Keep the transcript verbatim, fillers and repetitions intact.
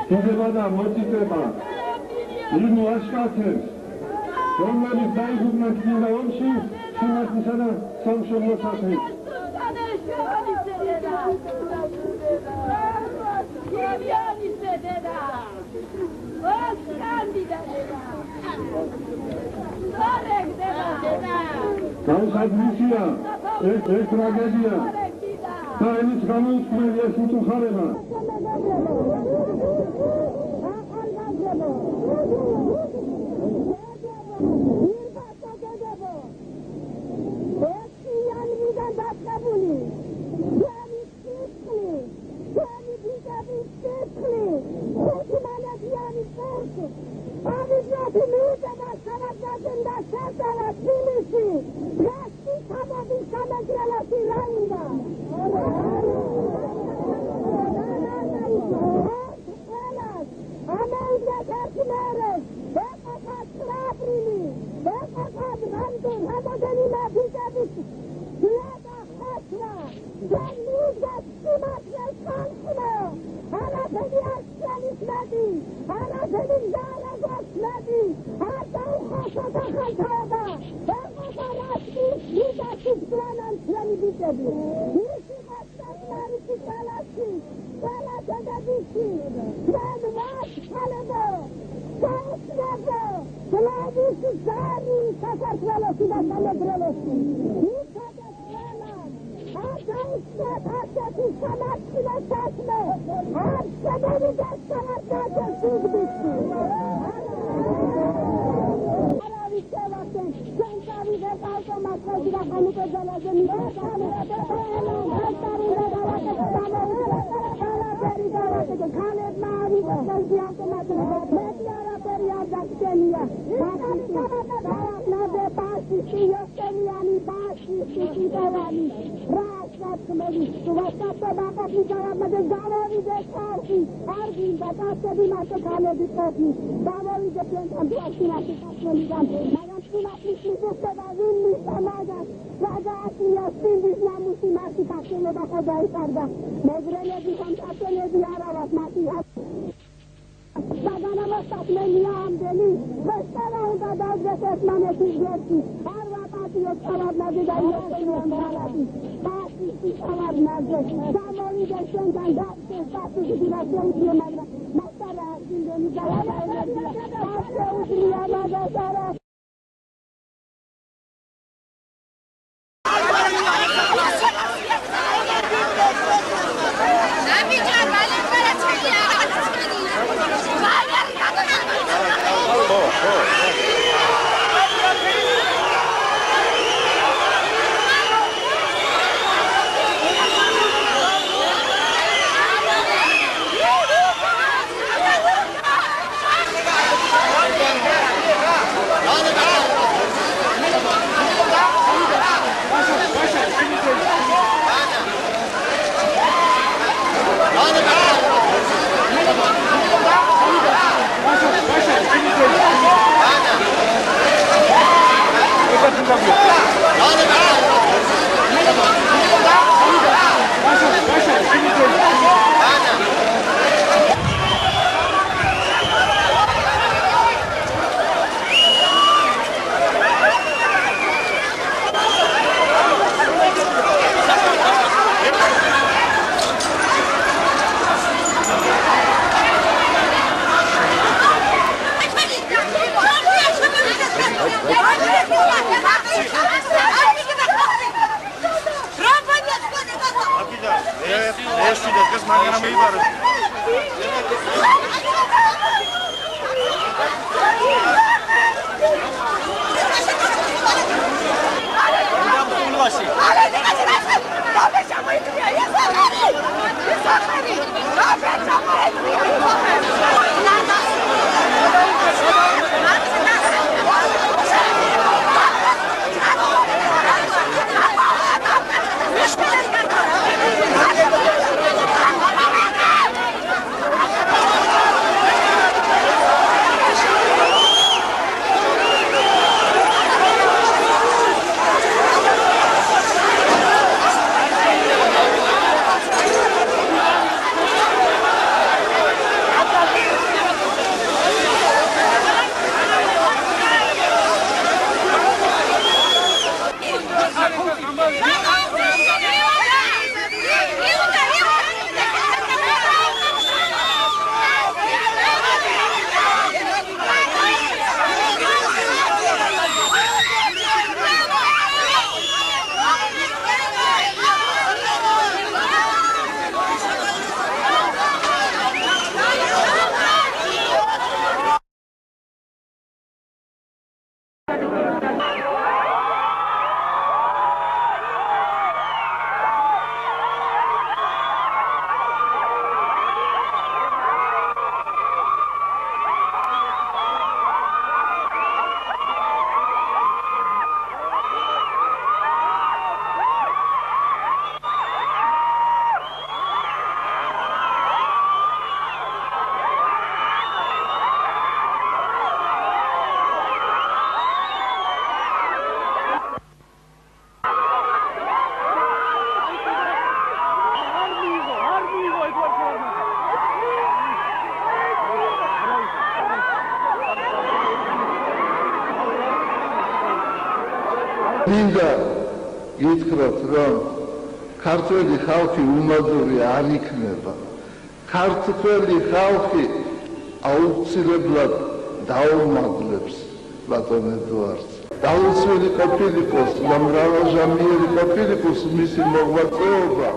გიძება და მოწიწება. იმუ აშკაცებს, რომლებიც დაიღუპნენ წმინდა ომში, სიმართლისა და სამშობლოსათვის. განსაზღვრისია ეს, ეს ტრაგედია და იმის გამოუქმნელი ეს მწუხარება. სისხლი, ჩვენი ბიჭების სისხლი, ხუთმანეთიანი კურსი, ავიძიათ მივიძებათ სავარჯაჭემ და ჩავდევა თბილისში, დღეს ის ამოდის სამეგრელოში. რა უნდა? ყველას ამოუდგათ ერთმანეთს, ეყოფა ცხრა აპრილი, ეყოფა რამოდენიმე ბიჭების ხვეშლა, ჯერ მივიძგათ სიმართლეს, ხალხო, არაფერი არ სცემს მეტი, არაფერი მზა არ აგვაქვს მეტი, არ დაუხოშოთ ახალ თაობა. ეყოფა რასკის ბიჭაშიც კვლავ ჩვენი ბიჭები. ის იყო საქმარი სკოლაში, ყველა დედებიში, ჩვენ ვართ ქალებო, საოცნებო, გლავის ზარი საქართველოში და სამეგრელოში. იცოდეს ყველა, არ დაუცვათ ასეთი სამართლე საქმე, არ შემოვიდეს სავარჯაჭე სიგბიში. არავის შევახსენს, ჩვენ წავიღეთ ავტომატ ხელში და ხანუკე ძალაზე მივიდა. ქალებმა ავიღეს ხელში ავტომატი, მეტი არაფერი არ დაგჭენია. ფაშისტი, დააყენებდე ფაშისტი, იოსტენიანი ფაშისტი, ტიტოვანი. რა საქმელი, ვასტატო მაყაფი, გავამაძე, გავავიდე ხალხი, არ გინდა კაცები, მარტო ქალები ყოფნი. გავავიდე ჩვენთან, თუ არ შინახი საქმელი, მაგრამ შინახის მიდუხტება, ვინ მისცა მაგას? რა გააჩნია სინდის ნამუსი, მათი ქართველობა ხო დაიკარგა? მეგრელები ხომ ქართველები არა ვართ, მათი საგანამო საქმენია ამდენი, ვესტარა უნდა დავიდეს ერთმანეთის ღეში. არ ვაპატიოთ თავად ნაძი და იოსტენიან ბარათი. ფაშისტი თავად ნაძე, გამოვიდეს ჩვენთან, გავიდეს ფაშისტი, რა შეუძლია, მაგრამ მასალა არ გინდენი, გავა ენერგია. არ შეუძლია მაგას, არა. მინდა გითხრათ, რომ ქართველი ხალხი უმადური არ იქნება. ქართველი ხალხი აუცილებლად დაუმაგლებს ბატონ ედუარდს. დაუცველი ყოფილიყოს და მრავალჟამიერი ყოფილიყოს მისი მოღვაწეობა.